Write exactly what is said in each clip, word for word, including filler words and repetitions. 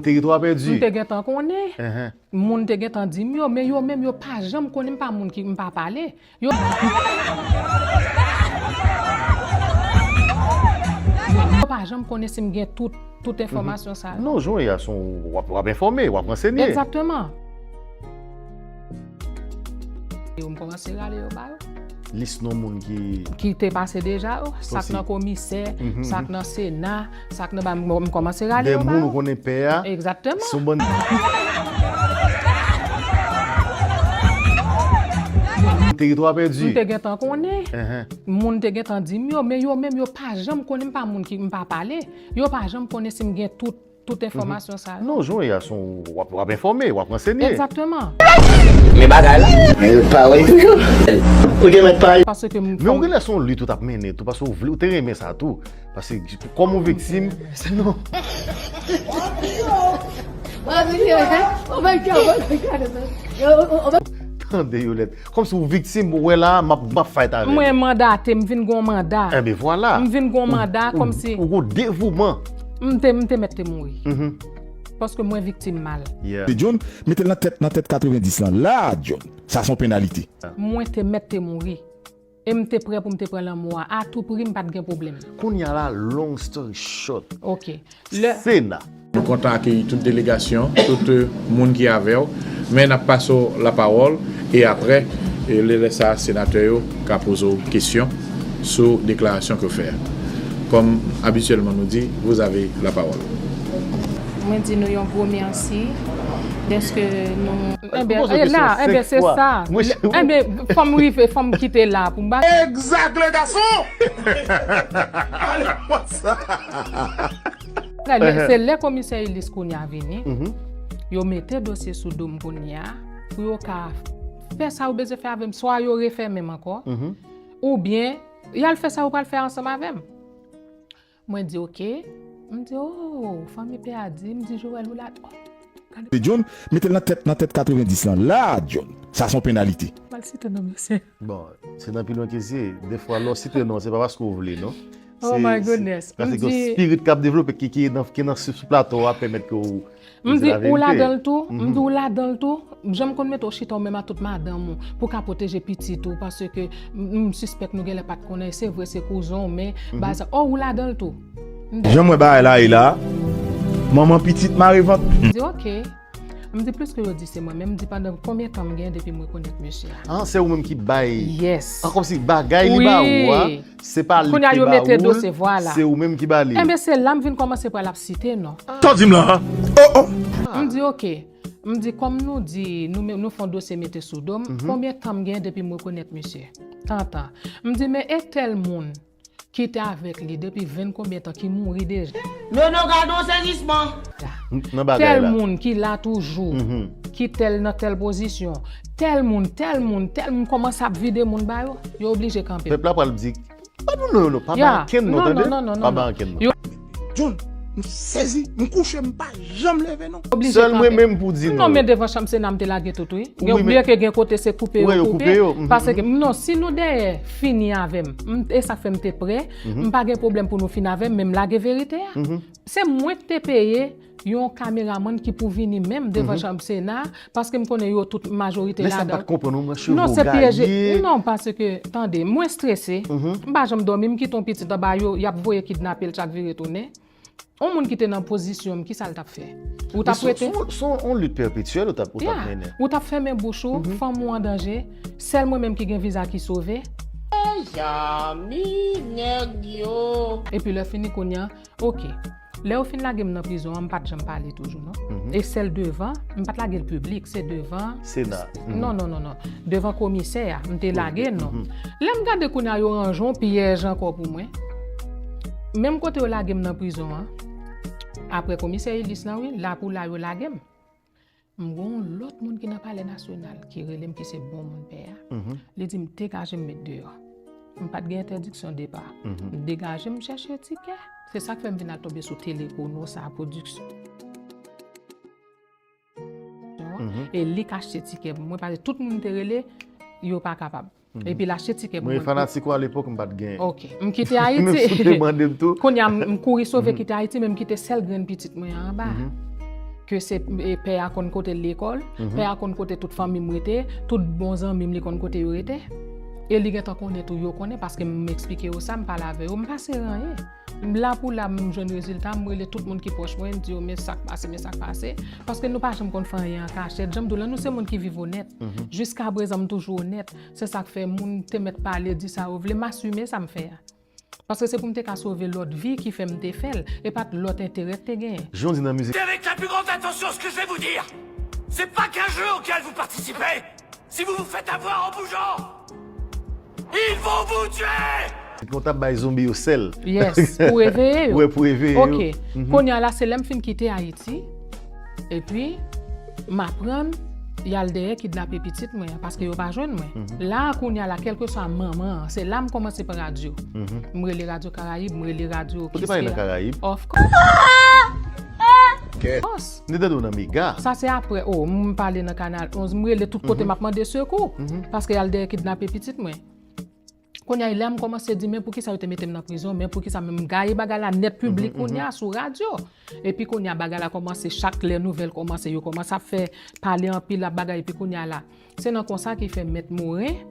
Teritwa pèdi. M te gentan konnen. Moun te gentan di m yo, men yo menm yo pa janm konnen m pa moun ki m pa pale. Yo, yo pa janm konnen si m gen tout, tout enfòmasyon sa yo. Non, jan w ye a, se w ap, w ap enfòme, w ap ransenye. Egzakteman. Yo, m kòmanse rale yo ba yo. Lis non moun ki ki te pase deja yo, sa k nan komisè, sa k nan sena, sa k nan ba m, m kòmanse rale yo ba yo. De moun ou konnen pè a. Egzakteman. Se yon bann teritwa pèdi. M te gentan konnen. Moun te gentan di m yo, men yo menm yo pa janm konnen m pa moun ki m pa pale. Yo pa janm konnen si m gen tout, tout enfòmasyon sa yo. Non, jan w ye a, se w ap, w ap enfòme, w ap ransenye. Egzakteman. Men bagay la. Men parèy toujou. Ou gen mèt parèy. Paske m Men ou genlè se yon lit ou t ap mennen tou, paske ou vle, ou te renmen sa tou. Paske kòm ou viktim, non. Tande, Yolette. Kòmsi ou viktim, ou wè la, m ap, m ap fight avè l. Mwen mandate, m vin gon manda. Enben, vwala. M vin gon manda, kòmsi ou gon devouman. M te, m te mèt te mouri. Paske mwen viktim mal. Yeah. John, mete l nan tèt, nan tèt katrevendis lan. La, John, sa se yon penalite. Mwen te mèt te mouri. E m te prè pou m te pran lanmò a. A tou pri, m pa t gen pwoblèm. Kounye a la, long story short. Ok. Lè Sena. Nou kontan akeyi tout delegasyon, tout, euh, moun ki avè w. Men n ap pase w lapawòl e aprè, e lè, lè sa, senatè yo ka poze w kesyon sou deklarasyon ke w fè a. Comme habituellement nou di, vous avez la parole. Mwen di nou yon gwo mèsi dèske nou Enben, e la, enben, se sa. Enben, fò m rive, fò m kite la pou m ba. Exact, le garçon! Ale, what's up? Se lè komisè Elis kounye a vini, yo mete dosye sou do m kounye a, pou yo ka fè sa yo bezwen fè avè m, swa yo refèmen m ankò, oubyen y al fè sa yo pral fè ansanm avè m. Mwen di, "Ok." M di, "Oh, fanmi pè a di," m di, "Joel, ou la." Oh, gade. John, mete l nan tèt, nan tèt katrevendis lan. La, John, sa se yon penalite. M al site non, mesye. Bon, se nan pi lwen ke se ye. Defwa, lè w site non, se pa paske w vle, non. Oh my goodness. Paske yon spirit k ap devlope, ki, ki nan, ki nan sou, sou plato a, pèmèt ke w M di, "Ou ladan l tou?" M di, "Ou ladan l tou?" Jan m konn mete w chita ou menm ak tout madanm ou pou w ka pwoteje pitit ou, paske m, m sispèk nou genlè pa t konnen, se vre se kouzen w, men bagay sa, "Oh, ou ladan l tou?" M di, Jan m wè bagay la ye la, manman pitit mare vant. M di, "Ok." M di, "Pliske yo di se mwen, men m di pandan konbyen tan m gen depi m rekonèt mesye a?" Ah, se ou menm ki bay. Yes. Ah, kòmsi bagay li ba ou a, se pa li ki ba ou l, se ou menm ki ba li. Enben, se la m vin kòmanse pral ap site non. Sa w di m la, han? Oh, oh! M di, "Ok." M di, "Kòm nou di, nou, nou fè yon dosye mete sou do m, konbyen tan m gen depi m rekonèt misye?" Tantan. M di, "Men e tèl moun ki te avèk li depi venn konbyen tan ki mouri deja?" Nono, gade yon sezisman! Tèl moun ki la toujou, ki tèl nan tèl pozisyon, tèl moun, tèl moun, tèl moun kòmanse ap vide moun ba yo, yo oblije kanpe. Pèp la pral di, Pa pou non, non, non, pa bay ankenn non, tande? Non, non, non, non, pa bay ankenn non. John, m sezi, m kouche, m pa janm leve non. Sèl mwen menm pou di non. Non, men devan chanm Sena m te lage tout, wi. Gen, oubyen ke gen kote se koupe yo koupe. Paske, non, si nou dèyè fini avè m, m, e sa k fè m te prè, m pa gen pwoblèm pou nou fin avè m, men m lage verite a. Se mwen k te peye yon kameramann ki pou vini menm devan chanm Sena, paske m konnen yo tout majorite ladan. Men sa m pa t konprann, ou mwen cheve w gaye. Non, se pyeje. Non, paske, tande, mwen strese. M pa janm dòmi, m kite yon pitit anba yo, y ap voye kidnape l chak vire tounen. Yon moun ki te nan pozisyon m, kisa l t ap fè? Ou t ap rete? Se yon, se yon lit pèpetyèl ou t ap, ou t ap mennen. Ou t ap fèmen bouch ou, fanm ou an danje, sèl mwen menm ki gen viza ki sove. Mezanmi, nèg yo. Epi lè fini kounye a, Ok. Lè yo fin lage m nan prizon an, m pa t janm pale toujou, non. E sèl devan, m pa t lage l piblik, se devan Sena. Non, non, non, non. Devan komisè a, m te lage l, non. Lè m gade kounye a, yo ranje yon pyèj ankò pou mwen. Menm kote yo lage m nan prizon an, apre komisè Elis lan, wi, la pou la yo lage m. M gen yon lòt moun ki nan Palè Nasyonal ki rele m, ki se bon moun pè a. Li di m, "Degaje m, met deyò." M pa t gen entèdiksyon depa. M degaje m, chèche tikè. Se sa k fè m vin al tonbe sou Tele Kono sa, pwodiksyon. E li k achte tikè pou mwen, paske tout moun m te rele, yo pa kapab. Epi l achte tikè pou mwen. Mwen fanatik ou alepòk, m pa t gen. Ok. M kite Ayiti. Menm si w te mande m tou. Kounye a, m, m kouri sove kite Ayiti, men m kite sèl grenn pitit mwen an anba. ke se, e, pè a konn kote l lekòl, pè a konn kote tout fanmi m rete, tout bon zanmi m li konn kote yo rete. E li gentan konnen tou, yo konnen paske m eksplike yo sa, m pale avè yo, m pa sere anyen. M la pou la, m jwenn rezilta, m rele tout moun ki pwòch mwen, m di yo, men sa k pase, men sa k pase. Paske nou pa janm konn fè anyen an kachèt. Jan m di w la, nou se moun ki viv onèt. Jiskaprezan, m toujou onèt. Se sa k fè moun te mèt pale, di sa yo vle, m asime sa m fè a. Paske se pou m te ka sove lòt vi ki fè m te fè l, e pa t lòt enterè k te genyen. Jan w di nan mizik. C'est avec la plus grande attention ce que je vais vous dire. C'est pas qu'un jeu auquel vous participez. Si vous vous faites avoir en bougeant, ils vont vous tuer. Mwen t ap bay zonbi yo sèl. Yes, pou reveye yo. Wè, pou reveye yo. Ok. Kounye a la, se lè m fin kite Ayiti, epi m aprann y al dèyè kidnape pitit mwen an, paske yo pa jwenn mwen. La, kounye a la, kèlkeswa manman an, se la m kòmanse pran radyo. M rele Radyo Karayib, m rele radyo Kiskeya. Ou te pale nan Karayib? Of course. Of course. M te tande w nan Mega. Sa se apre, oh, m pale nan Kanal onz, m rele tout kote, m ap mande sekou. Paske y al dèyè kidnape pitit mwen. Kounye a, lè m kòmanse di, men poukisa yo te mete m nan prizon, men poukisa menm m gaye bagay la nèt piblik kounye a sou radyo. Epi kounye a, bagay la kòmanse, chak lè nouvèl kòmanse, yo kòmanse ap fè pale anpil ap bagay, epi kounye a la. Se nan konsa ki fè Mèt Morin,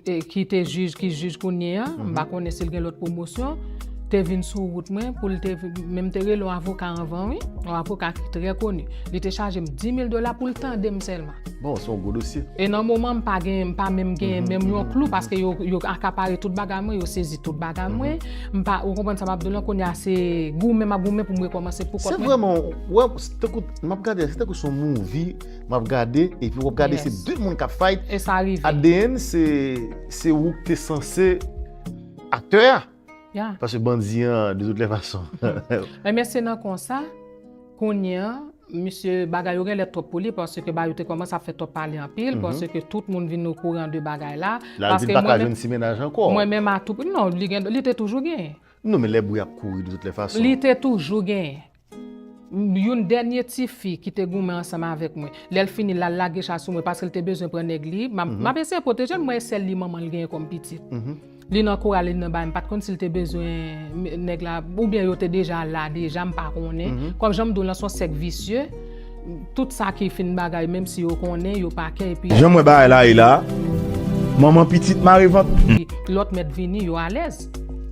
e, ki te jij, ki jij kounye a, m pa konnen si l gen lòt pwomosyon, te vin sou wout mwen pou l te, men m te rele yon avoka anvan, wi, yon avoka ki trè koni. Li te chaje m dis mil dola pou l tande m sèlman. Bon, se yon gwo dosye. E nan moman m pa gen, m pa menm gen menm yon klou paske yo, yo akapare tout bagay mwen, yo sezi tout bagay mwen. M pa, ou konprann sa m ap di w lan, kounye a se goumen m ap goumen pou m rekòmanse pou kont mwen. Se vrèman, wè, se tankou, m ap gade, se tankou se yon movie, m ap gade, epi w ap gade se de moun k ap fight. E sa rive. At the end, se, se ou k te sanse aktè a. Paske bandi an, de toutes les façons. Ebyen, se nan konsa, kounye a, misye, bagay yo genlè twòp pou li, paske bagay yo te kòmanse ap fè twòp pale anpil, paske tout moun vin okouran de bagay la. La, l vin pa ka jwenn ti mennaj ankò. Mwen menm a tou pri, non, li gen, li te toujou genyen. Non, men lè bri ap kouri, de toutes les façons. Li te toujou genyen. Youn dènye tifi ki te goumen ansanm avèk mwen. Lè l fini, l al lage chay sou mwen paske l te bezwen pran nèg li. M ap, m ap eseye pwoteje l, mwen e sèl li manman l genyen kòm pitit. Li nan koral, li nan bay, m pa t konn si l te bezwen nèg la, oubyen yo te deja la, deja, m pa konnen. Kòm jan m di w lan, se yon sèk visye, tout sa ki fin bagay, menm si yo konnen, yo pa kè, epi jan m wè bagay la ye la, manman pitit mare vant. Lòt mèt vini, yo alèz.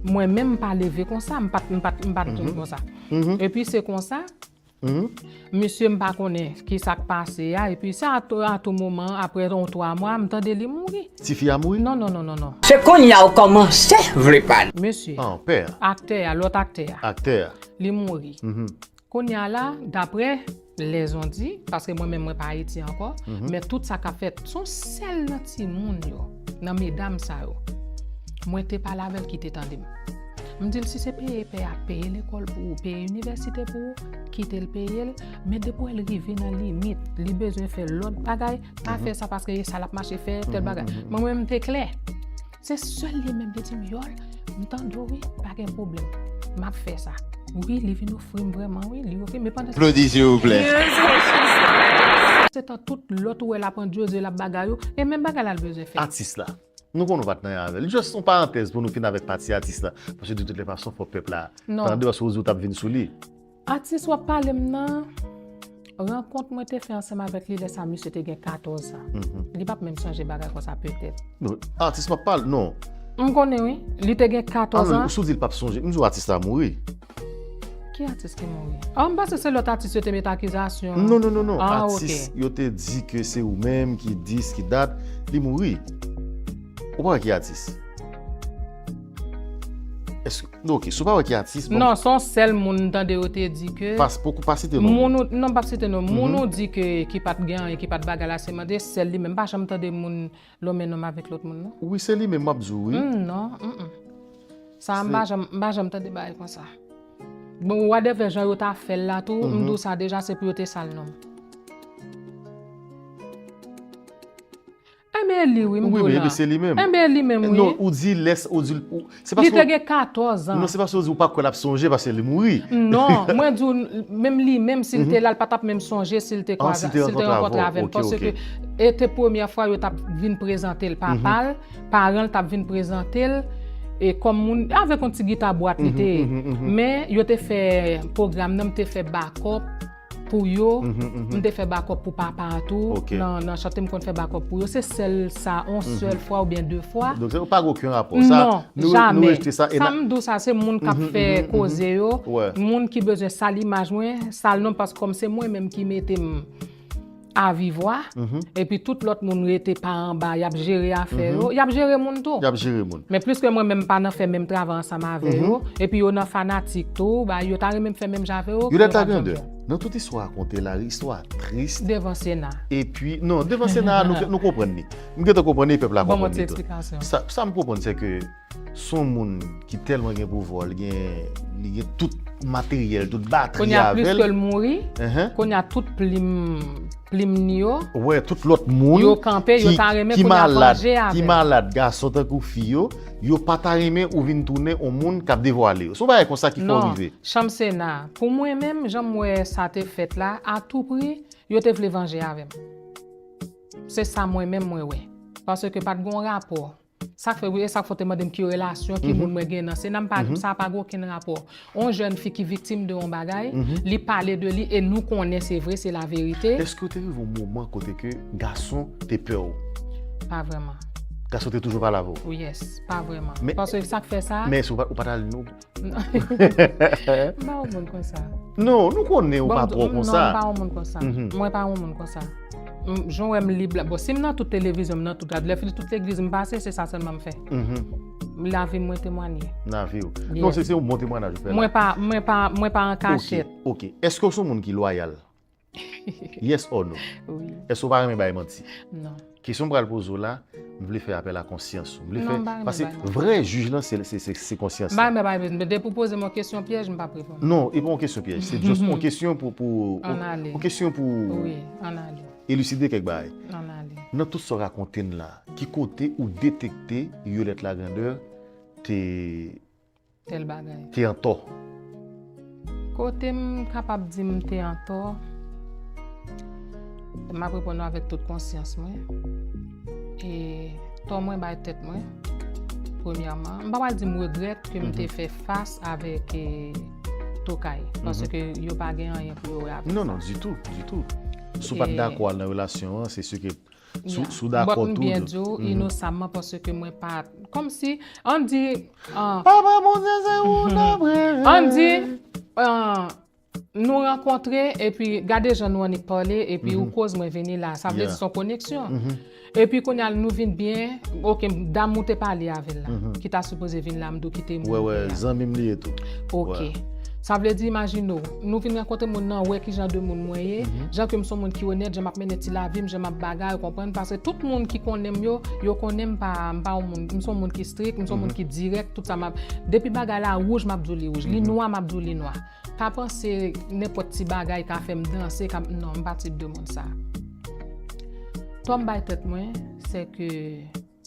Mwen menm, m pa leve konsa, m pa t, m pa t, m pa t konn konsa. Epi se konsa, misye, m pa konnen ki sa k pase a, epi sa a tou, a tou moman, apre yon twa mwa, m tande li mouri. Tifi a mouri? Non, non, non, non, non. Se kounye a w kòmanse vle pale. Mesye, aktè a, lòt aktè a. Aktè a. Li mouri. Kounye a la, daprè lèzon di, paske mwen menm mwen pa Ayiti ankò, men tout sa k ap fèt, se yon sèl nan timoun yo, nan medam sa yo, mwen te pale avè l ki te tande m. M di l, si se peye pè a, peye lekòl pou ou, peye inivèsite pou ou, kite l peye l, men depi w wè l rive nan limit, li bezwen fè lòt bagay, pa fè sa paske e sa l ap mache fè, tèl bagay. Mwen menm m te klè. Se sèl li menm ki di m, Yòl, m tande w wi, pa gen pwoblèm. M ap fè sa. Wi, li vin ofri m vrèman, wi, li ofri m. Men pandan Aplodi, silvouplè. Se tan tout lòt ou wè l ap andyoze, l ap bagay yo, e menm bagay la l bezwen fè. Atis la. Nou konn ou pa t nan avè l. Just yon parantèz pou nou fin avèk pati atis la. Paske de toutes les façons, fò pèp la tande, paske ou di w t ap vin sou li. Atis w ap pale m nan, rankont mwen te fè ansanm avèk li lè sa misye te gen katòz an. Li p ap menm sonje bagay konsa petèt. Non, atis m ap pale, non. M konnen wi, li te gen katòz an. Si w di l p ap sonje, m di w atis la mouri. Ki atis ki mouri? Ah, m panse se lòt atis yo te met akizasyon. Non, non, non, non. Ah, ok. Atis, yo te di ke se ou menm ki dis, ki dat, li mouri. Ou pa wè ki atis? Èske, non, ok, si w pa wè ki atis, bon. Non, se yon sèl moun m tande yo te di ke. Pas, poko pa site non. Moun ou, non, m p ap site non. Moun ou di ke ki pa t gen anyen, ki pa t bagay la, se mande sèl li menm. M pa janm tande moun lonmen nonm avèk lòt moun, non. Wi, se li menm m ap di w, wi. Mm, non, mm, mm. Sa, m pa janm, m pa janm tande bagay konsa. Bon, whatever jan yo ta fè l la tou, m di w sa deja, se pou yo te sal non m. Enben, li, wi, m di w la. Wi, men se li menm. Enben, li menm, wi. Non, ou di lès, ou di, ou, se paske. Li te gen katòz an. Non, se paske ou di ou pa kwè l ap sonje paske li mouri. Non, mwen di w, menm li menm, si l te la, l pa t ap menm sonje si l te kwaze, si l te rankontre avè m. Paske e te premyè fwa yo t ap vin prezante l, papa l, paran l t ap vin prezante l, e kòm moun, avèk yon ti gita bwat li te ye. Men yo te fè pwogram nan, m te fè bakòp. pou yo, m te fè bakòp pou papa an tou, nan, nan chante m konn fè bakòp pou yo. Se sèl sa, yon sèl fwa oubyen de fwa. Donk, ou pa gen okenn rapò. Sa, non, nou, nou rejte sa. Sa m di w sa, se moun k ap fè koze yo, moun ki bezwen sal imaj mwen, sal non, paske kòm se mwen menm ki mete m a vivwa, epi tout lòt moun rete pa anba, y ap jere afè yo, y ap jere moun tou. Y ap jere moun. Men pliske mwen menm m pa nan fè menm travay ansanm avè yo, epi yo nan fanatik tou, ba yo ta renmen m fè menm jan avè yo. Yo lè ta grandè. Nan tout istwa a konte la, istwa tris. Devan Sena. Epi, non, devan Sena, nou, nou konprann li. M gentan konprann li, pèp la konprann li tou. Sa, sa m konprann, se ke se yon moun ki tèlman gen pouvwa, li gen, li gen tout materyèl, tout batri avè l. Kounye a, pliske l mouri, kounye a, tout plim, plim ni yo, wè, tout lòt moun yo kanpe, yo ta renmen kounye a vanje avè l. Ki malad, gason tankou fi yo, yo pa ta renmen ou vin tounen yon moun k ap devwale yo. Se yon bagay konsa ki fè w rive. Non, chanm Sena, pou mwen menm, jan m wè sa te fèt la, atoupri, yo te vle vanje avè m. Se sa mwen menm mwen wè. Paske pa t gen yon rapò. Sa k fè, wi, e sa k fè w te mande m ki relasyon, ki moun mwen gen nan Sena, m pa, sa pa gen okenn rapò. Yon jèn fi ki viktim de yon bagay, li pale de li e nou konnen se vre, se laverite. Èske w te rive yon moman kote ke gason te pè w? Pa vrèman. Gason te toujou pale avè w? Yes, pa vrèman. Paske sa k fè sa. Men si w pa t al nou. M pa yon moun konsa. Non, nou konnen ou pa twò konsa. Non, m pa yon moun konsa. Mwen pa yon moun konsa. Jan w wè m lib la. Bon, si m nan tout televizyon, m nan tout radyo, lè fini tout legliz m pase, se sa sèlman m fè. Lavi m mwen temwanye. Lavi w. Non, se, se yon bon temwayaj ou fè la. Mwen pa, mwen pa, mwen pa an kachèt. Ok, ok. Èske w se yon moun ki lwayal? Yes or no? Wi. Èske w pa renmen bay manti? Non. Kesyon m pral poze w la, m vle fè apèl a konsyans ou. M vle fè, paske vrè jij lan, se, se, se, se konsyans lan. M pa renmen bay manti. Depi w poze m yon kesyon pyèj, m p ap reponn. Non, e pa yon kesyon pyèj. Se just yon kesyon pou, pou, yon kesyon pou eliside kèk bagay. Ann ale. Nan tout sa w rakonte n la, ki kote ou detekte Yolette Lagrandeur te tèl bagay. Te antò. Kote m kapab di m te antò, m ap reponn ou avèk tout konsyans mwen. E tò mwen bay tèt mwen, premyèman. M pa pral di m regrèt ke m te fè fas avèk, e, tokay, paske yo pa gen anyen pou yo wè avèk sa. Non, non, ditou, ditou. Si w pa t dakò al nan relasyon an, se si ke Si w dakò tou. But m byen di w, inosamman, paske mwen pa, kòmsi, ann di, ah. Papa Bondye se ou n ap rele. Ann di, ah, nou rankontre, epi gade jan nou annik pale, epi ou koz mwen vini la. Sa vle di se yon koneksyon. Epi kounye a nou vin byen, ok, dam ou te pale avè l la, ki ta sipoze vin la, m di w kite moun. Wè, wè, zanmi m li ye tou. Ok. Sa vle di, imajine w, nou vin rankontre moun nan, wè kijan de moun mwen ye, jan ke m se yon moun ki onèt, jan m ap mennen ti lavi m, jan m ap bagay, ou konprann? Paske tout moun ki konnen m yo, yo konnen m pa, m pa yon moun, m se yon moun ki strik, m se yon moun ki dirèk, tout sa m ap, depi bagay la wouj, m ap di w li wouj, li nwa, m ap di w li nwa. Pa panse nenpòt ti bagay ka fè m danse, ka, non, m pa tip de moun sa. Tò m bay tèt mwen, se ke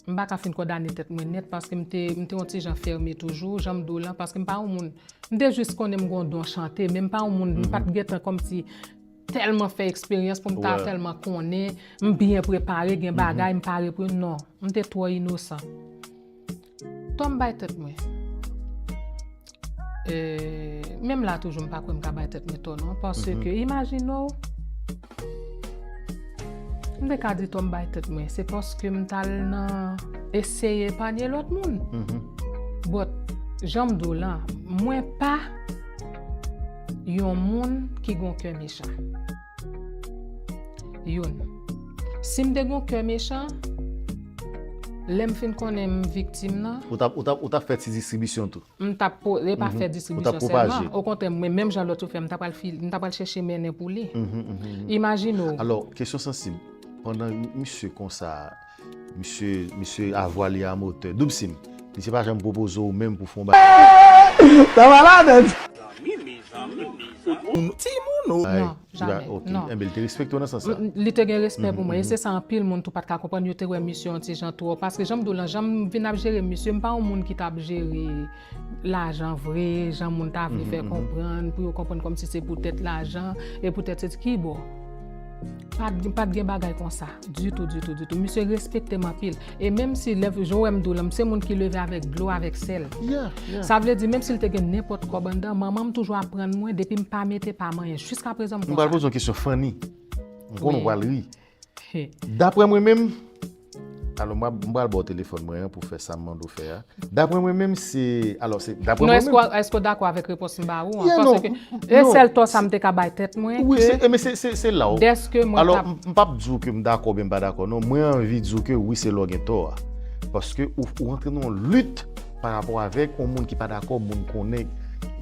M pa ka fin kondane tèt mwen nèt paske m te, m te yon ti jan fèmen toujou, jan m di w lan, paske m pa yon moun, m te jis konnen m gen yon don chante, men m pa yon moun, m pa t gentan kòmsi tèlman fè eksperyans pou m ta tèlman konnen, m byen prepare, gen bagay, m pare pou yo, non. M te twò inosan. Tò m bay tèt mwen. E, menm la toujou, m pa kwè m ka bay tèt mwen tò non, paske imajine w, m te ka di tò m bay tèt mwen, se paske m t al nan eseye epanye lòt moun. But, jan m di w lan, mwen pa yon moun ki gon kè mechan. Youn. Si m te gon kè mechan, lè m fin konnen m viktim nan. Ou t ap, ou t ap, ou t ap fè ti distribisyon tou. M t ap po-, e pa fè distribisyon sèlman. Okontrè, mwen, menm jan lòt yo fè, m ta pral fil-, m ta pral chèche mennen pou li. Imajine w. Alò, kesyon sansib. Pandan misye konsa, misye, misye avwa li a motè, Doub Sim, misye pa janm pwopoze w menm pou fè yon bagay. Sa malad! Timoun ou. Non. Jamè, non. Enben, li te respekte w nan sans sa. Li te gen respè pou mwen. E se sa anpil moun tou pa t ka konprann. Yo te wè misye yon ti jan twò. Paske jan m di w lan, jan m vin ap jere misye, m pa yon moun ki t ap jere lajan vre, jan moun ta vle fè konprann, pou yo konprann kòmsi se poutèt lajan, e poutèt se kibò. Pa t, pa t gen bagay konsa. Ditou, ditou, ditou. Misye respekte m anpil. E menm si lè, jan w wè m di w lan, m se moun ki leve avèk dlo, avèk sèl. Yeah, yeah. Sa vle di, menm si l te gen nenpòt kòb anndan, manman m toujou aprann mwen, depi m pa mete pa m anyen. Jiska prezan m M pral konsa. Poze yon kesyon funny. M konnen Wi. w pral ri. Daprè mwen menm, alò, m pral- m pral ba w telefòn mwen an pou fè sa m mande w fè a. Daprè mwen menm, se. Alò, se. Daprè Non, mwen èske menm. w- èske w dakò avèk repons m ba ou an? Yeah, non, Paske e non. Sèl tò sa m te ka bay tèt mwen. Wi, ke se, e, men se, se, se la w. Dèske mwen Alò, t ap- m m p ap di w ke m dakò oubyen m pa dakò, non. Mwen anvi di w ke wi, se la w gen tò a. Paske ou, ou antre nan yon lit pa rapò avèk yon moun ki pa dakò, moun konnen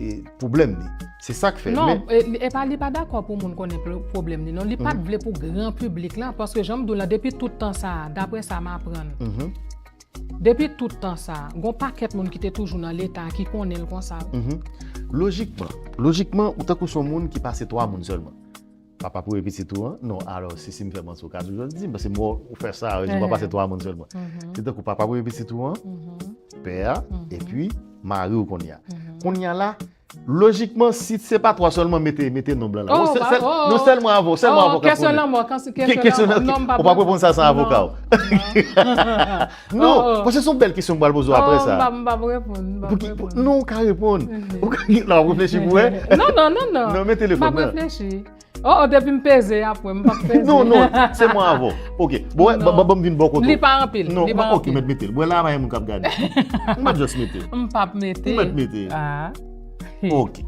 e, pwoblèm li. Se sa k fè. Non, Men, e, e pa li pa dakò pou moun konnen pl- pwoblèm li, non. Li pa t vle pou gran piblik lan, paske jan m di w lan, depi tout tan sa a, daprè sa m aprann, Mhm. depi tout tan sa a, gon pakèt moun ki te toujou nan Leta a ki konnen l konsa. Mhm. Lojikman, lojikman, ou tankou se yon moun ki pase twa moun sèlman. Papa premye pitit ou an, non, alò, si, si m fè manti, ou ka toujou di m, paske mwen, ou fè sa, ou di mwen Ehe. Pase twa moun sèlman. Mhm. Se tankou papa premye pitit ou an, Mhm. pè a, epi mari w kounye a. Mhm. Kounye a la, lojikman, si se pa twa sèlman, mete, mete non blan la. Oh, Ou se- ba- sèl- oh, Non, oh. Sèlman avè w, Sèlman Oh, avè w k ap kesyon konnen. lanmò, kan- Ke- kesyon kesyon lanmò. lanmò. Non, m pa Ou pa pran- pran sa san non. avoka w. Oh, Non, oh. Paske se yon bèl kesyon m pral poze w apre Oh, m sa. pa- m pa reponn, m pa Pou ki- reponn. Non, ou ka reponn. Mhm. Ou ka- Non, w ap reflechi pou wè. Non, non, non, non. Non, men telefòn M ap nan. Reflechi. Oh, oh, depi m peze apre, m p ap peze. Non, non, se mwen avè w. Ok. Bon, wè, Non. ban ban m vin bò kote w. Li pa anpil, Non, li pa ok, anpil. Mèt mete l. Bon, la, pa gen moun k ap gade. M ap just mete l. M p ap mete. Ou mèt mete. Ah. Ok.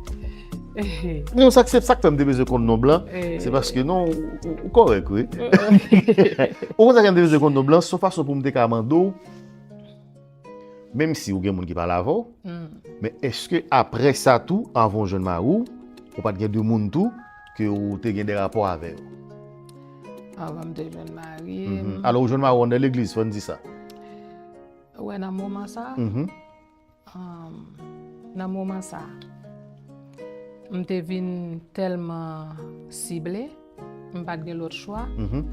Non, sa k se sa k fè m te bezwen konn non blan, Eh. Se paske non, ou- ou ou kòrèk, wi. Ou konn sa k fè m te bezwen konn non blan, se yon fason pou m te ka mande w, menm si ou gen moun ki pale avè w, Hmm. men èske apre sa tou, anvan w jwenn mari w, ou pa t gen de moun tou ke ou te gen de rapò avè yo? Anvan m te jwenn mari Mhm. m, Alò, ou jwenn mari w anndan legliz, fò n di sa. Wè, nan moman sa, Mhm. um, nan moman sa, m te vin tèlman sible, m pa t gen lòt chwa Mhm.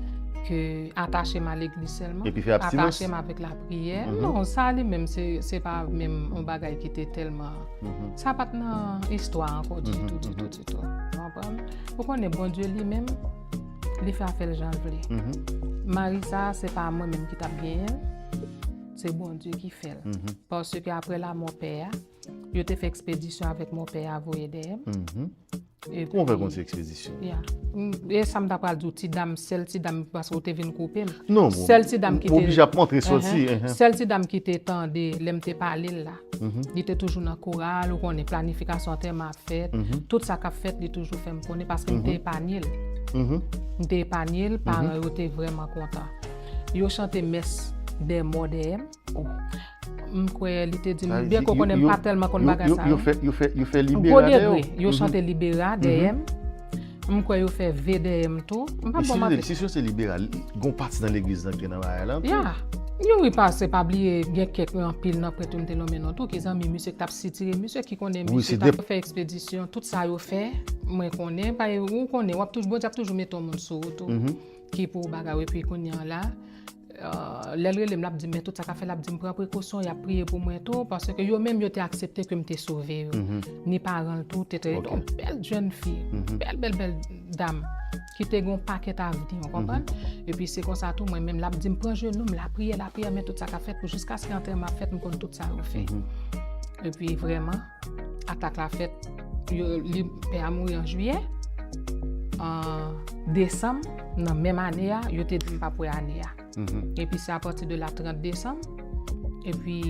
ke atache m a legliz sèlman, Epi fè abstinans. Atache m avèk lapriyè. Mhm. Non, sa li menm, se, se pa menm yon bagay ki te tèlman. Mhm. Sa pa t nan istwa ankò ditou, Mhm, ditou, mhm. ditou. Ou konprann? Ou konnen Bondye li menm, li fè afè l jan l vle. Mhm. Mari sa, se pa mwen menm ki t ap genyen l, se Bondye ki fè l. Mhm. Paske apre lamò pè a, yo te fè ekspedisyon avèk mò pè a voye dèyè m. Mhm. Epi- Kòman w fè konn se ekspedisyon? Ya. M- E sa m ta pral di w, ti dam, sèl ti dam, paske w te vin koupe l. Non, bon, Sèl ti dam ki ou te- oblije ap montre sòti. Ehe. Ehe. Sèl ti dam ki te tande lè m te pale l la. Mhm. Li te toujou nan koral, ou konnen planifikasyon antèman ap fèt. Mhm. Tout sa k ap fèt, li toujou fè m konnen paske m te Mhm. epanye l. Mhm. M te epanye l, paran yo te vrèman kontan. Yo chante mès dè mò dèyè m. M kwè li te di m, byen ke w konnen m pa tèlman konn bagay sa. Yo fè, yo fè, yo fè libera dèyè w. Gwo degre, yo chante libera dèyè m. M kwè yo fè ve dèyè m tou. M pa bon manti. Si yo se libera, gon pati nan legliz lan ki te nan bagay lan tou. Ya. Yo wi, pase pa bliye, gen kèk anpil nan prèt yo m te nonmen non tou, ki zanmi misye ki t ap sitire misye, ki konnen misye t ap fè ekspedisyon, tout sa yo fè, mwen konnen, pa ou konnen, w ap toujou, Bondye ap toujou mete yon moun sou ou tou, ki pou bagay, epi kounye a la, Euh, lè l rele m, l ap di m, men tout sa k ap fèt, l ap di m pran prekosyon, y ap priye pou mwen tou, paske yo menm yo te aksepte ke m te sove yo. Ni paran l tou, te, te yon bèl jèn fi, bèl, bèl, bèl dam, ki te gen yon pakèt avni, w konprann? Epi se konsa tou, mwen menm, l ap di m pran jenou m, lapriyè, lapriyè, men tout sa k ap fèt pou jiskaske antèman ap fèt, m konn tout sa yo fè. Epi vrèman, atak la fèt, yo, li, pè a mouri an jiyè, an desanm, nan menm ane a, yo te di m p ap wè ane a. Epi se apati de la trant desanm, epi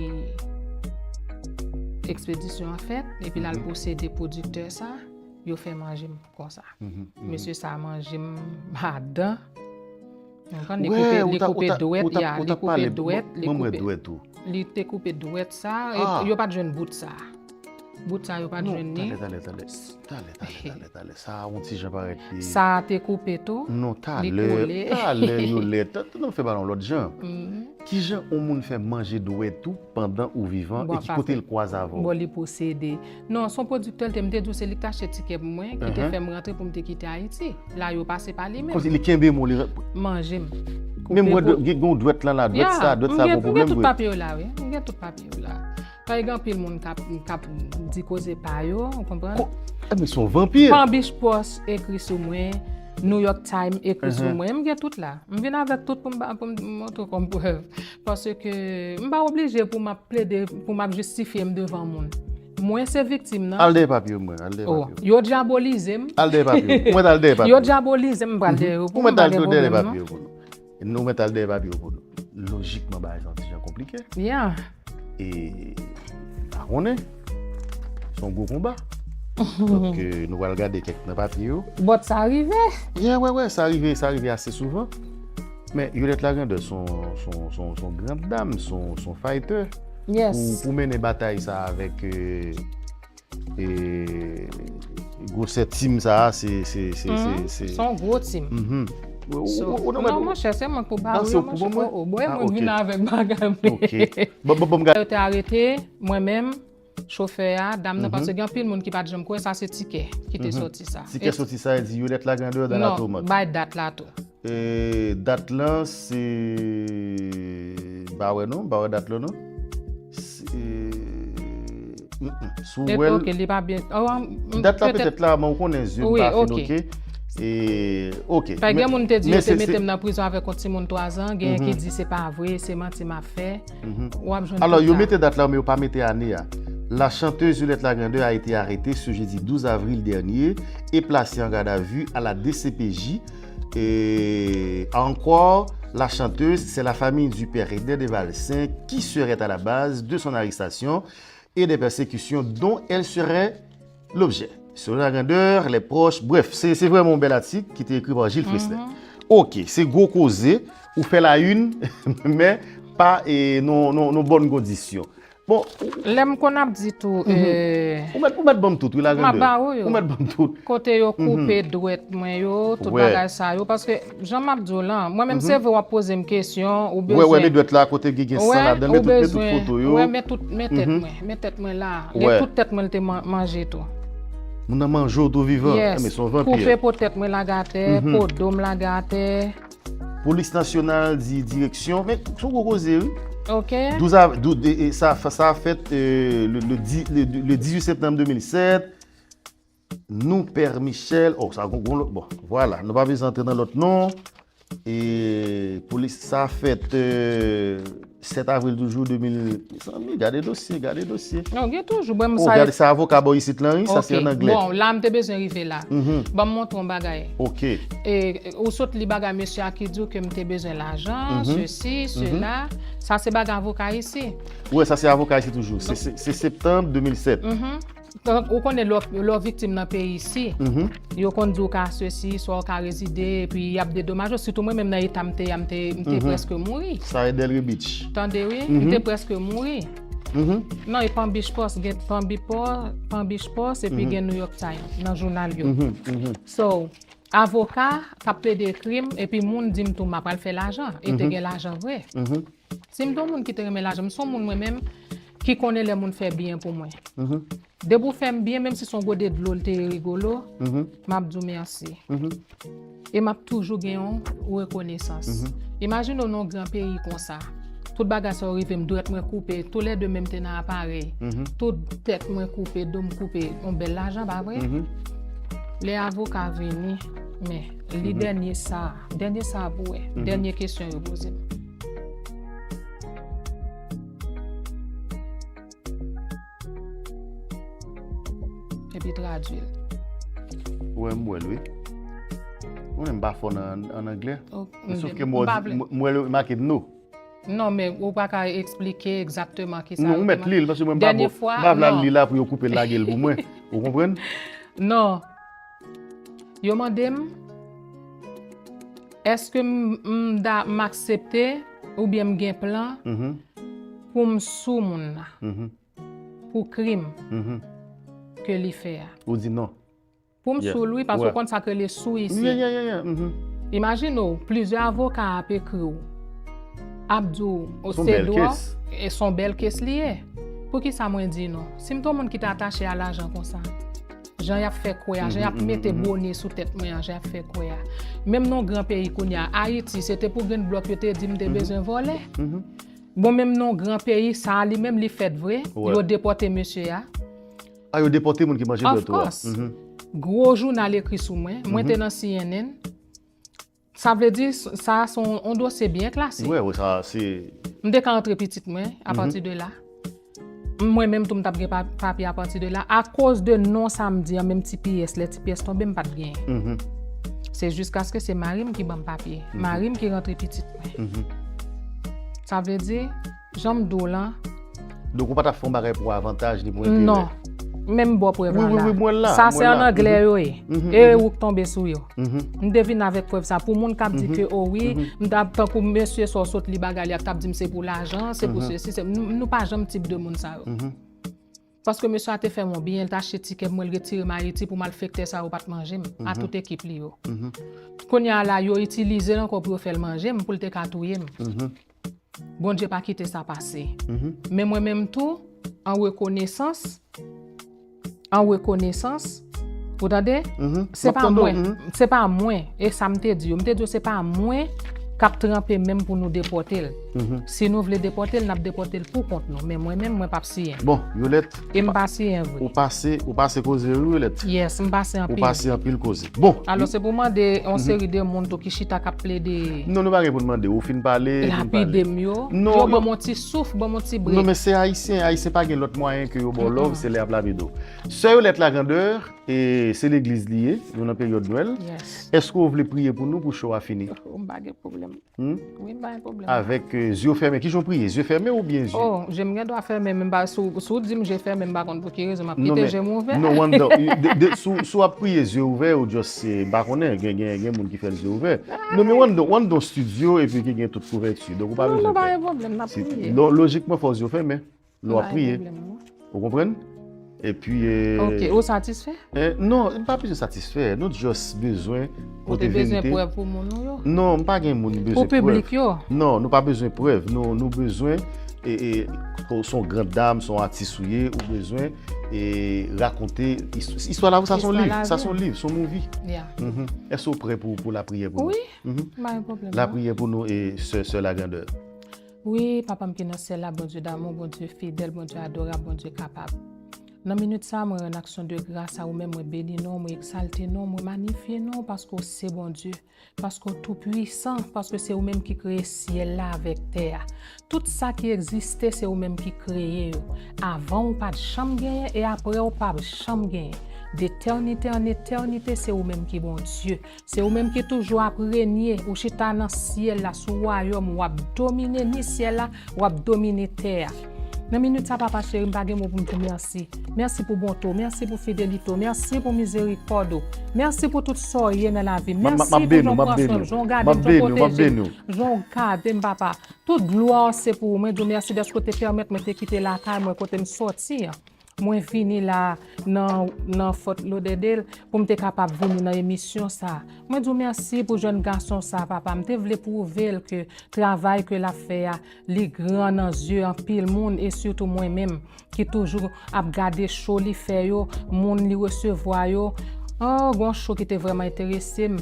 ekspedisyon an fèt, epi l al posede pwodiktè sa, yo fè manje m konsa. Mesye sa manje m adan. Ou konprann, li koupe, li koupe dwèt, ya, li koupe dwèt, li koupe, li te koupe dwèt sa, yo pa t jwenn bout sa. Bout sa yo pa t jwenn li. Talè, talè, talè, talè, talè, talè, talè. Sa a yon ti jan parèt li. Sa a te koupe tou. Non, talè, talè, yo lè. Tande m fè bagay yon lòt jan. Ki jan yon moun fè manje dwèt ou pandan ou vivan e ki kote l kwaze avè w? Bon, li posede. Non, se yon pwodiktè l te, m te di w se li k te achte tikè pou mwen, ki te fè m rantre pou m te kite Ayiti. La yo pase pa li menm. Kòmsi li kenbe m, li manje m. Menm mwen gen yon dwèt lan la, dwèt sa, dwèt sa gen pwoblèm vre. M gen tout papye yo la, wi. M gen tout papye yo la. Paske gen anpil moun k ap, k ap di koze pa yo, ou konprann? Ebyen, se yon vanpi. Palm Beach Post ekri sou mwen, New York Times ekri sou mwen. M gen tout la. M vin avèk tout pou m ba- pou m montre kòm prèv. Paske m pa oblije pou m ap plede, pou m ap jistifye m devan moun. Mwen se viktim nan. Al dèyè papye yo, mwen. Al dèyè papye yo. Yo dyabolize m. Al dèyè papye yo. Ou mèt al dèyè papye yo. Yo dyabolize m, m pral dèyè yo. Pou mwen, m pa gen pwoblèm, non. Ou mèt al dèyè papye yo pou nou. Nou mèt al dèyè papye yo pou nou. Lojikman, bagay sa yon ti jan konplike. Yeah. E pa konnen. Se yon gwo konba. Donk, euh, nou pral gade kèk nan papye yo. But sa rive. Yeah, wè, wè, sa rive, sa rive ase souvan. Men Yolette Lagrandeur se yon, se yon, se yon, se yon grand dam, se yon, se yon fighter. Yes. Pou, pou mennen batay sa avèk, euh, e gwosè team sa a, se, se, se, se, se yon gwo team. Mhm. Ou, ou, ou, ou nan mwen, non, monchè, se mwen k pou ba ou yo, monchè. Oh, oh, bwè, mwen vin avèk bagay mwen. Ok. Bon, bon, bon, gade. Yo te arete mwen menm, chofè a, dam nan, paske gen anpil moun ki pa t janm kwè sa se Tikè ki te soti sa. Tikè soti sa, e di Yolette Lagrandeur dans la tourmente. Non, bay dat la tou. E dat lan se, m pa wè non, m pa wè dat lan non. Se, mm, mm, si w wè l, ok, li pa byen. Dat la petèt la, men ou konnen zye m pa fin, ok. E, ok. Fè gen moun te di yo te mete m nan prizon avèk yon timoun twazan, genyen ki di se pa vre, se manti m ap fè. W ap jwenn tout sa. Alors, yo mete dat la, men yo pa mete ane a. La chanteuse Yolette Lagrandeur a été arrêtée ce jeudi douze avril dernier et placée en garde à vue à la D C P J. Et à en croire la chanteuse, c'est la famille du père Edner Devalcin qui serait à la base de son arrestation et des persécutions dont elle serait l'objet. Selon Lagrandeur, les proches, bref, se, se vrèman yon bèl atik ki te ekri pa Gilles Fressnel. Ok, se gwo koze, ou fè la une, men pa, e, nan, nan, nan bòn kondisyon. Bon, lè m konn ap di tou, e, ou mèt, ou mèt ban m tout, wi, Lagrandeur. M ap ba ou yo. Ou mèt ban m tout. Kote yo koupe dwèt mwen yo, tout bagay sa yo, paske jan m ap di w lan, mwen menm se vre w ap poze m kesyon, ou bezwen. Wè, wè, men dwèt la, kote ki gen san ladan l, men tout, men tout foto yo. Wè, men tout, men tèt mwen, men tèt mwen la. Men tout tèt mwen l te man- manje tou. Moun nan manje w tou vivan. Yes. Men se yon vanpi. Koupe po tèt mwen lage atè, po do m lage atè. Polis nasyonal di direksyon, men se yon gwo koze, wi. Ok. Douz av, dou- e- e sa, sa fèt, e, le, le di- le, le dizuit septanm de mil sèt. Nou, Pè Michel, oh, sa gon, gon lòt, bon, vwala, nou pa bezwen antre nan lòt non. E polis, sa fèt, e, sèt avril toujou de mil, mezanmi, gade dosye, gade dosye. Non, gen toujou, bon, m sa. Gade sa avoka ba w isit lan, wi, sa se an anglè. Bon, la m te bezwen rive la. Ban m montre w yon bagay. Ok. E, ou sot li bagay mesye a ki di w ke m te bezwen lajan, sesi, sela. Sa se bagay avoka isi. Wi, sa se avoka isi toujou. Se, se, se septanm de mil sèt. Donk, ou konnen lè w, lè w viktim nan peyi isi, yo konn di w ka sesi, swa w ka rezide, epi y ap dedomaje w. Sitou mwen menm nan eta m te ye a, m te, m te prèske mouri. Sa e Delray Beach. Tande wi, m te prèske mouri. Non, e Palm Beach Post, gen Palm Beach Post, Palm Beach Post, epi gen New York Times nan jounal yo. So, avoka t ap plede krim, epi moun di m tou m ap pral fè lajan, e te gen lajan vre. Si m te yon moun ki te renmen lajan, m se yon moun mwen menm ki konnen lè moun fè byen pou mwen. Depi w fè m byen, menm si se yon gode dlo l te ye rigolo, m ap di w mèsi. E m ap toujou gen yon rekonesans. Imajine w nan yon gran peyi konsa. Tout bagay sa yo rive m, dwèt mwen koupe, toulède menm te nan aparèy. Tout tèt mwen koupe, do m koupe, yon bèl lajan, pa vre? Lè avoka vini, men, li dènye sa, dènye sa pou wè, dènye kesyon yo poze m. Epi tradui l. Ou wè m wè l, wi. Ou konnen m pa fò nan, an anglè. Men sof ke m wè l make no. Non, men ou pa ka eksplike egzakteman kisa yo te mande. Non, ou mèt li l, paske mwen m pa bon. M pa vle al li la pou yo koupe l lage l pou mwen. Ou konprann? Non. Yo mande m, èske m, m da, m aksepte oubyen m gen plan pou m sou moun nan, pou krim ke li fè a. Ou di non. Pou m sou l, wi, paske ou konn sa k rele sou isi. Imajine w, plizyè avoka ap ekri w, ap di w, o, se dwa w, e se yon bèl kes li ye. Poukisa mwen di non? Si m te yon moun ki te atache a lajan konsa, jan y ap fè kwè a, jan y ap mete bone sou tèt mwen an, jan y ap fè kwè a. Menm nan yon gran peyi kounye a, Ayiti, se te pou grenn blòk yo te di m te bezwen vòlè. Bon, menm nan yon gran peyi, sa a li menm li fèt vre, yo depòte mesye a. A, yo depòte moun ki manje dwèt ou a. Of course. gwo jounal ekri sou mwen. Mwen te nan C N N. Sa vle di, sa se yon, yon dosye byen klasik. Wi, wi, sa se. M te ka antre pitit mwen apati de la. Mwen menm tou m t ap gen pa- papye apati de la. Akoz de non sa m di an, menm ti pyès, lè ti pyès tonbe, m pa t genyen. Se jiskaske se mari m ki ban m papye. Mari m ki rantre pitit mwen. Sa vle di, jan m di w lan, Donk, ou pa t ap fè yon bagay pou avantaj ni pou enterè. Non. Menm bò prèv Wi, lan wi, la. wi, mwen la. Sa mwen se an la. anglè yo ye. Mhm, E mhm. ou k tonbe sou yo. Mhm. M te vin avèk prèv sa pou moun k ap di Mhm. ke, o wi, Mhm. m t ap tankou mesye sa w sot li bagay li a k t ap di m se pou lajan, se pou Mhm. sesi, se, nou, nou pa janm tip de moun sa yo. Mhm. Paske mesye a te fè m yon byen, l t achte tikè pou mwen, l retire m Ayiti pou malfektè sa yo pa t manje m, a Mhm. tout ekip li yo. Mhm. Kounye a la, yo itilize l ankò pou yo fè l manje m, pou l te ka touye m. Mhm. Bondye pa kite sa pase. Mhm. Men mwen menm tou, an rekonesans, an rekonesans, ou tande? Mhm. Se M ap pa tande w, mwen, mhm. Se pa mwen, e sa m te di yo. M te di yo se pa mwen k ap tranpe men m pou nou depòte l. Mhm. Si nou vle depòte l, n ap depòte l pou kont nou. Men mwen menm, mwen p ap siyen. Bon, Yolette, E m pa siyen vre. ou pase, ou pase koze wi, Yolette. Yes, m pase Ou anpil. pase anpil koze. Bon, Alò, se pou mande yon seri de moun tou ki chita k ap plede non, nou pa gen pou n mande. Ou fin pale, fin pale. Lapide m yo. Non, Yo yo- ban m yon ti souf, ban m yon ti Non, brek. Men se Ayisyen. Ayisyen pa gen lòt mwayen ke yo ba w love, se lè y ap lapide w. Sè Yolette Lagandeur, e se legliz li ye, nou nan peryòd Nwèl. Yes. Èske w vle priye pou nou pou show a fini? Oh, m pa gen pwoblèm. Hmm? Wi, m pa gen pwoblèm. Avèk euh, zye w fèmen. Ki jan w priye? Zye fèmen oubyen zye? Oh, je m gen dwa fèmen, men m pa, si w, si w di m je fèmen, m pa konn pou ki rezon m ap Non, kite men- je m ouvè. Non, w anndan. De- de- si w- si w ap priye zye ouvè, ou just se, m pa konnen, gen, gen, gen moun ki fè l zye ouvè. Non, men w anndan, w anndan studio epi ki gen tout kouvèti. Donk, ou pa Non, bezwen non, pa pè. gen pwoblèm, n ap Si- priye. Donk, lojikman, fò w zye w fèmen lè w ap Pa gen priye. Pwoblèm, non. Ou konprann? Epi. euh, Ok, ou satisfè? Eh, non, m pa bezwen satisfè. Nou just bezwen Ou te pote bezwen verite. Prèv pou moun ou yo? Non, m pa gen moun bezwen Pou piblik prèv. Yo? Non, nou pa bezwen prèv. Nou, nou bezwen, e, e, se yon grand dam, se yon atis ou ye, ou bezwen e, rakonte is- istwa la, sa se yon Istwa liv, la sa vi. Se yon liv, se yon movie. Yeah. Mhm. Èske w prè pou, pou lapriyè pou nou? Wi, Mhm. pa gen pwoblèm. Non. Lapriyè pou nou e sè, sè Lagandè. Wi, Papa m ki nan syèl la, Bondye damou, Bondye fidèl, Bondye adorab, Bondye kapab. Nan minit sa, mwen rann aksyon de gras a ou menm, mwen beni non, mwen egzalte non, mwen manifye non, paske w se Bondye, paske w tou pwisan, paske se ou menm ki kreye syèl la avèk tè a. Tout sa ki egziste, se ou menm ki kreye yo. Avan ou pa t janm genyen e apre ou p ap janm genyen. Detènite an etènite, se ou menm ki Bondye. Se ou menm ki toujou ap renye, ou chita nan syèl la, sou wayòm, w ap domine ni syèl la, w ap domine tè a. Nan minit sa, Papa cheri, m pa gen mo pou m di w mèsi. Mèsi pou bonte w, mèsi pou fidelite w, mèsi pou mizerikòd ou. Mèsi pou tout sa w ye nan lavi m. M ap- m ap- Mèsi m ap pou beni jan w, w m ap pran beni swen w. m, jan w M ap gade m, jan w beni w, m ap pwoteje beni m, w. jan w gade m, Papa. Tout glwa se pou ou. Mwen di w mèsi dèske w te pèmèt mwen te kite lakay mwen kote m sòti an. Mwen vini la nan, nan Fort Lauderdale pou m te kapab vini nan emisyon sa. Mwen di w mèsi pou jèn gason sa, papa. M te vle pwouve l ke travay ke l ap fè a, li gran nan zye anpil moun e sitou mwen menm ki toujou ap gade show li fè yo, moun li resevwa yo. Oh, gon show ki te vrèman enterese m.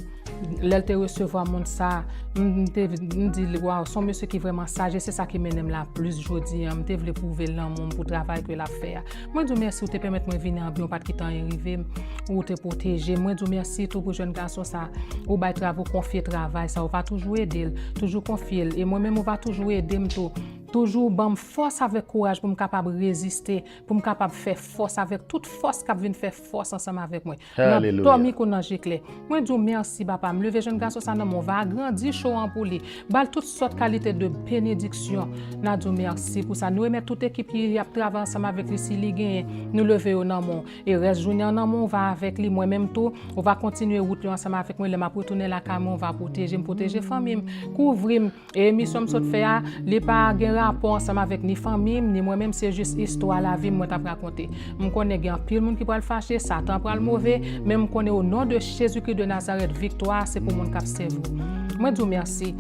Lè l te resevwa moun sa, m, m te, m di l, waw, se yon mesye ki vrèman saj e se sa ki mennen m la plis jodi an. M te vle pwouve l lanmou m pou travay ke l ap fè a. Mwen di w mèsi, ou te pèmèt mwen vini anbyen, ou pa t kite anyen rive m, ou te pwoteje m. Mwen di w mèsi tou pou jèn gason sa, ou bay travay, ou konfye travay sa, ou pa toujou ede l, toujou konfye l. E mwen menm, ou pa toujou ede m tou. Toujou ban m fòs avèk kouraj pou m kapab reziste, pou m kapab fè fòs avèk tout fòs k ap vin fè fòs ansanm avèk mwen. Nan Alelouya. Dòmi kou nan je klè. Mwen di w mèsi, papa. M leve jèn gason sa nan men w, va agrandi show an pou li. Ba l tout sòt kalite de benediksyon. N a di w mèsi pou sa. Nou remèt tout ekip ki ap travay ansanm avèk li, si li genyen, nou leve yo nan men w. E rès jounen an nan men w, va avèk li. Mwen menm tou, ou va kontinye wout li ansanm avèk mwen. Lè m ap retounen lakay mwen, ou va pwoteje m, pwoteje fanmi m, kouvri m. E emisyon m sot fè a, li pa gen rapò ansanm avèk ni fanmi m, ni mwen menm, se jis istwa lavi m mwen t ap rakonte. M konnen gen anpil moun ki pral fache, Satan pral move, men m konnen o non de Jezikri de Nazarèt, viktwa se pou moun k ap sèvi w. Mwen di w mèsi.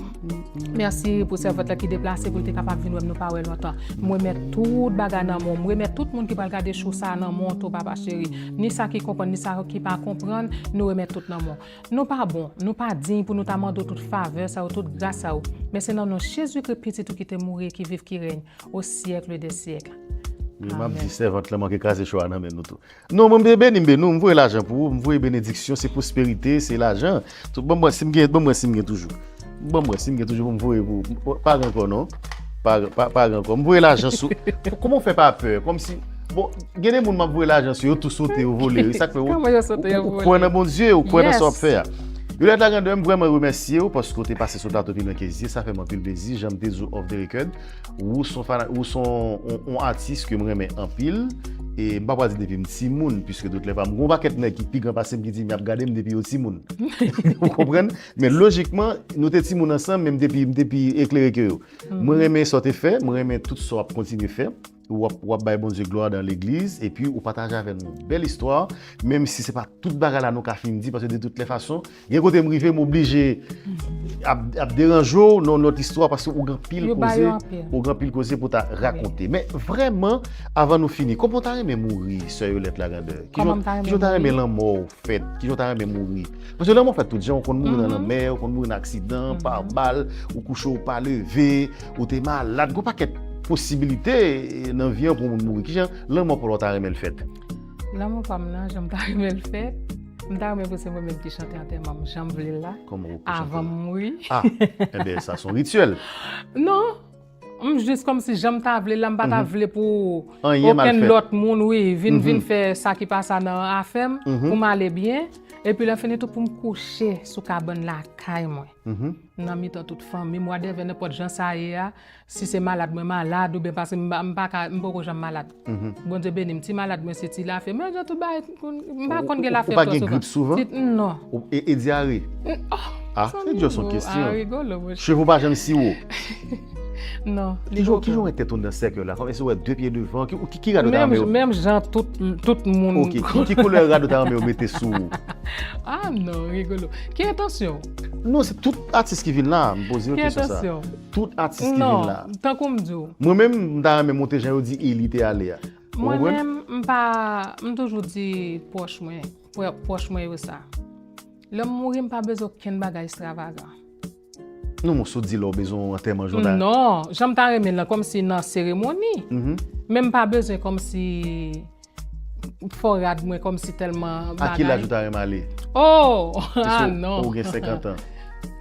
Mèsi pou sèvant la ki deplase pou l te kapab vin wè m, nou pa wè lontan. M remèt tout bagay nan men w, m remèt tout moun ki pral gade show sa a nan men w tou, papa cheri. Ni sa ki konprann, ni sa ki pa konprann, nou remèt tout nan men w. Nou pa bon, nou pa diy pou nou ta mande w tout favè sa yo, tout gras sa yo. Men se nan non Jezikri, pitit ou ki te mouri e ki viv, ki règne au siècle des siècles. Wi, m ap di sèvant lan manke kraze cho a nan men nou tou. Non, mwen, m beni, m beni w, m voye lajan pou ou, m voye benediksyon, se pwosperite, se lajan. Tout, ban mwen, si m gen, ban mwen, si m gen toujou. Ban mwen, si m gen toujou pou m voye pou ou. Pa gen ankò, non. Pa, pa, pa gen ankò. M voye lajan sou. Kòman w fè pa pè? Kòmsi, bon, gen de moun m ap voye lajan sou, yo tou sote, yo vole. E sa k fè ou, ou kwè nan Bondye, ou kwè nan sa w ap fè a. Yolette Lagandeur, m vrèman remèsye w paske w te pase sou plato Pilwen Kezye, sa fè m anpil plezi, jan m te di w off the record. Ou son fana, ou son on, on atis ke m renmen anpil. E m pa pral di depi m timoun, piske tout lè pa m gon pakèt nèg ki pi gran pase m ki di m y ap gade m depi yo timoun. Ou konprann? Men lojikman, nou te timoun ansanm, men m te pi, m te pi eklere ke yo. Mwen renmen sa w te fè, mwen renmen tout sa w ap kontinye fè. W ap, w ap bay Bondye glwa dan legliz, epi ou pataje avè nou bèl istwa, menm si se pa tout bagay la nou ka fin di, paske de tout lè fason, gen kote m rive, m oblije ap, ap deranje w nan lòt istwa, paske ou gen anpil koze, ou gen anpil koze pou ta rakonte. Men vrèman, avan nou fini, kòman w ta renmen mouri, sè Yolette Lagandeur? Kijan, kijan w ta renmen lanmò w fèt? Kijan w ta renmen mouri? Paske lanmò fèt tout jan, ou konn mouri nan lanmè, ou konn mouri nan aksidan, pa bal, ou kouche, ou pa leve, ou te malad, gon pakèt posibilite nan vi an pou moun mouri. Kijan lanmò pa w ta renmen l fèt? Lanmò pa m nan, jan m ta renmen l fèt, m ta renmen pou se mwen menm ki chante antèman m, jan m vle l la, avan m mouri. Ah, enben, sa se yon rityèl. Non, m jis kòmsi jan m ta vle l la, m pa ta vle pou okenn lòt moun, wi, vin, vin fè sa ki pa sa nan afè m, pou m ale byen. Epi lè fini tou pou m kouche sou kabann lakay mwen. Nan mitan tout fanmi m, whatever, nenpòt jan sa ye a, si se malad mwen malad, oubyen paske m, m pa ka, m poko janm malad. Bondye beni m, ti malad mwen se ti lafyèv, men jan tout bagay, m pa konn gen lafyèv twò souvan. Ou pa gen grip souvan? Non. E, e dyare? Ah, se just yon kesyon. Ah, rigolo, monchè. Cheve w pa janm siwo? Non, li poko. Kijan w wè tèt ou nan sèkèy la? Kòman si w wè de pye devan? Ki, ki, ki rad ou ta renmen yo? Menm jan tout, tout moun. Ok, ki, ki koulè rad ou ta renmen yo mete sou ou? Ah non, rigolo. Ki entansyon? Non, se tout atis ki vin la, m poze yo kesyon sa. Ki entansyon? Tout atis ki vin la. Non, tankou m di w. Mwen menm, m ta renmen monte jan yo di Eli te ale a. Mwen menm, m pa, m toujou di pwòch mwen, pwòch mwen yo sa. Lè m mouri, m pa bezwen okenn bagay ekstravagan. Non, men si w di lè w bezwen yon antèman, jan w ta. Non, jan m ta renmen l lan, kòmsi nan seremoni. Men m pa bezwen kòmsi fò rad mwen kòmsi tèlman bagay. A ki laj ou ta renmen ale? Oh! Ah non. Ou gen senkant an.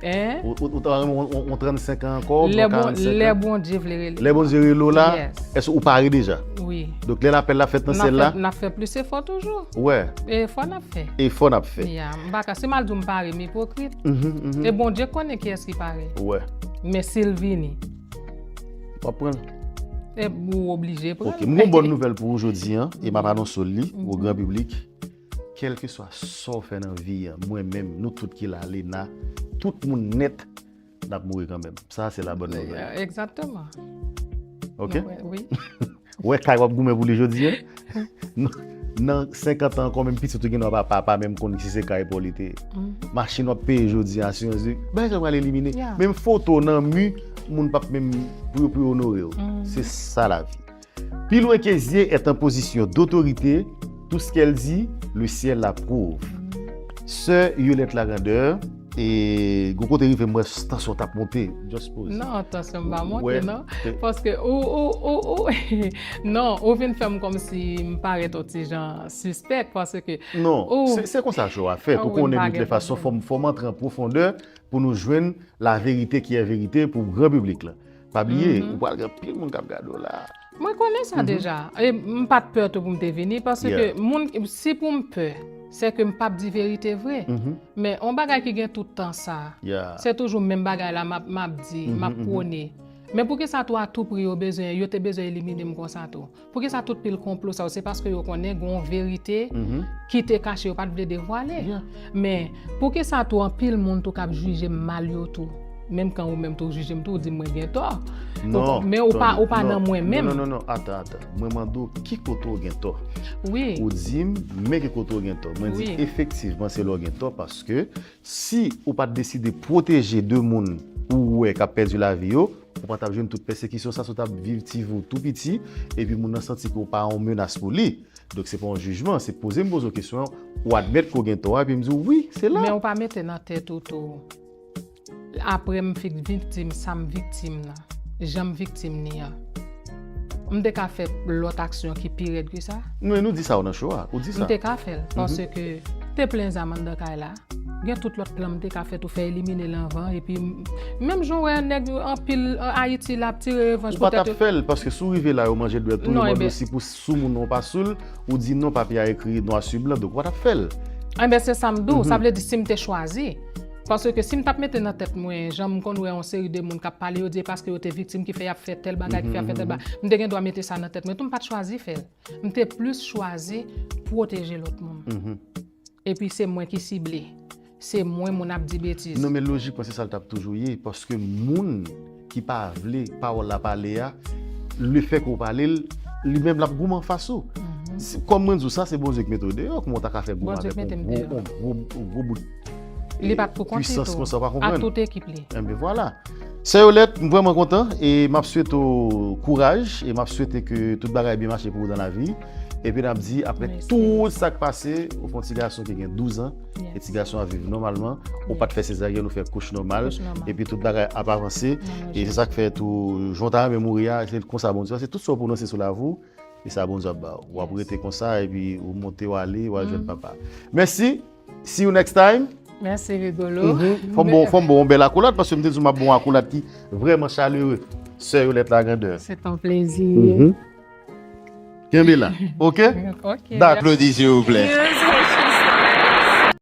Hein? Ou, ou, ou ta renmen yon, yon, yon trannsenk an ankò, oubyen yon karannsenk an? Lè Bondye vle rele. Lè Bondye rele w la, èske ou pare deja? Wi. Donk, lè lapèl la fèt nan syèl la? N ap fè, n ap fè plis efò toujou. Wè. Efò n ap fè. Efò n ap fè. Ya, m pa ka, si m al di w m pare, m ipokrit. E Bondye konnen kiyès ki pare. Wè. Men si l vini. W ap pran l? E ou oblije pran l. Ok, m gon bòn nouvèl pou ou jodi an, e m ap anonse w li, o gran piblik. Kèlkeswa sa w fè nan vi an, mwen menm, nou tout ki la, Lena, tout moun nèt, n ap mouri kanmenm. Sa a se la bòn nouvèl. Egzakteman. Ok? Wi. Ou wè kay w ap goumen pou li jodi an? Nan, nan senkant an ankò, menm pitit ou gen nan papa, pa menm konn si se kay pa w li te ye. Machin w ap peye jodi an, asirans de, bagay sa yo pral elimine. Menm foto w nan mi, moun p ap menm pou yo, pou yo onore w. Se sa lavi. Pilwen Kezye est en position d'autorité, tout ce qu'elle dit, le ciel l'approuve. Sè Yolette Lagandeur, e gon kote rive m wè tansyon t ap monte, just pause. Non, tansyon m pa monte, non. Paske ou, ou, ou, ou, non, ou vin fè m kòmsi m parèt yon ti jan sispèk, paske. Non, se, se konsa cho a fèt. Ou konnen, de toute façon, fò m, fò m antre an pwofondè pou nou jwenn la vérité qui est vérité pou gran piblik la. Pa bliye, ou pral gen anpil moun k ap gade w la. Mwen konnen sa deja. E m pa t pè tou pou m te vini, paske moun, si pou m pè, se ke m p ap di verite vre. Men yon bagay ki gen tout tan sa, se toujou menm bagay la m ap, m ap di, m ap pwone. Men poukisa tou a tou pri yo bezwen, yo te bezwen elimine m konsa tou? Poukisa tout pil konplo sa yo? Se paske yo konnen gen yon verite ki te kache, yo pa t vle devwale. Men poukisa tou anpil moun tou k ap jije m mal yo tou? Menm kan ou menm tou jije m tou, ou di m mwen gen tò. Non, men ou pa, ou pa nan mwen menm. Non, non, non, atan, atan. Mwen mande w ki kote w gen tò. Wi. Ou di m, men ki kote w gen tò. Mwen di efektivman se la w gen tò paske si ou pa t deside pwoteje de moun ou wè k ap pèdi lavi yo, ou pa t ap jwenn tout pèsekisyon sa, si w t ap viv ti vi w tou piti, epi moun nan santi ke w pa yon menas pou li. Donk, se pa yon jijman, se poze m poze w kesyon an, ou admèt ke w gen tò a, epi m di w, wi, se la. Men ou pa mete nan tèt ou tou, apre m fin viktim, sa m viktim nan, jan m viktim ni an. M te ka fè lòt aksyon ki pi rèd ke sa. Nou, nou di sa w nan show a. Ou di sa. M te ka fè l, paske te plen zam anndan kay la. Gen tout lòt plan m te ka fè tou, fè elimine l anvan. Epi, menm jan w wè nèg anpil an Ayiti la ap tire revanj Ou pa t poutèt ap fè l, paske si w rive la, yo manje dwèt ou, yo Non, mande ebyen. w si pou sou moun nan ou pa sou l, ou di non, papye a ekri nwa sou blan, donk ou pa t ap fè l. Enben, se sa m di w, sa vle di si m te chwazi. Paske si m t ap mete nan tèt mwen, jan m konn wè yon seri de moun k ap pale, yo di e paske yo te viktim ki fè y ap fè tèl bagay, ki fè y ap fè tèl bagay. M te gen dwa mete sa nan tèt mwen tou, m pa t chwazi fè l. M te plis chwazi pwoteje lòt moun. Epi se mwen ki sible. Se mwen moun ap di betiz. Non, men lojikman, se sa l t ap toujou ye, paske moun ki pa vle pawòl la pale a, lefètke w pale l, li menm l ap goumen anfas ou. Si- Kòm mwen di w sa, se Bondye ki mete w deyò, kòman w ta ka fè goumen Bondye avèk mete yon m gwo, deyò. yon gwo, yon gwo bout Li pa t pou kont li pwisans tou. Konsa, w pa Ak konprann? Tout ekip li. Enben vwala. Sè Yolette, m vrèman kontan e m ap swete w kouraj e m ap swete ke tout bagay byen mache pou ou nan lavi. Epi n ap di, apre Mèsi. Tout sa k pase, ou fè yon ti gason ki gen douz an, Yes. e ti gason ap viv nòmalman, ou pa t fè sezaryèn, ou fè kouch nòmal, Kouch nòmal. Epi tout bagay ap avanse. Nan E se sa k fè tou, jan w ta renmen mouri a, se konsa Bondye, se tout sa w pwononse sou lavi w, e sa Bondye ap ba w. W ap Yes. Rete konsa, epi ou monte, w ale, w al jwenn papa. Mèsi. See you next time. Mèsi, Rigolo. Fò m bon, fò m bon yon bèl akolad, paske m te di w m ap bon yon akolad ki vrèman chalere. Sè Yolette Lagandè. Se ton plezi. Kenbe la, ok? Ok. Daklo di, silvouplè.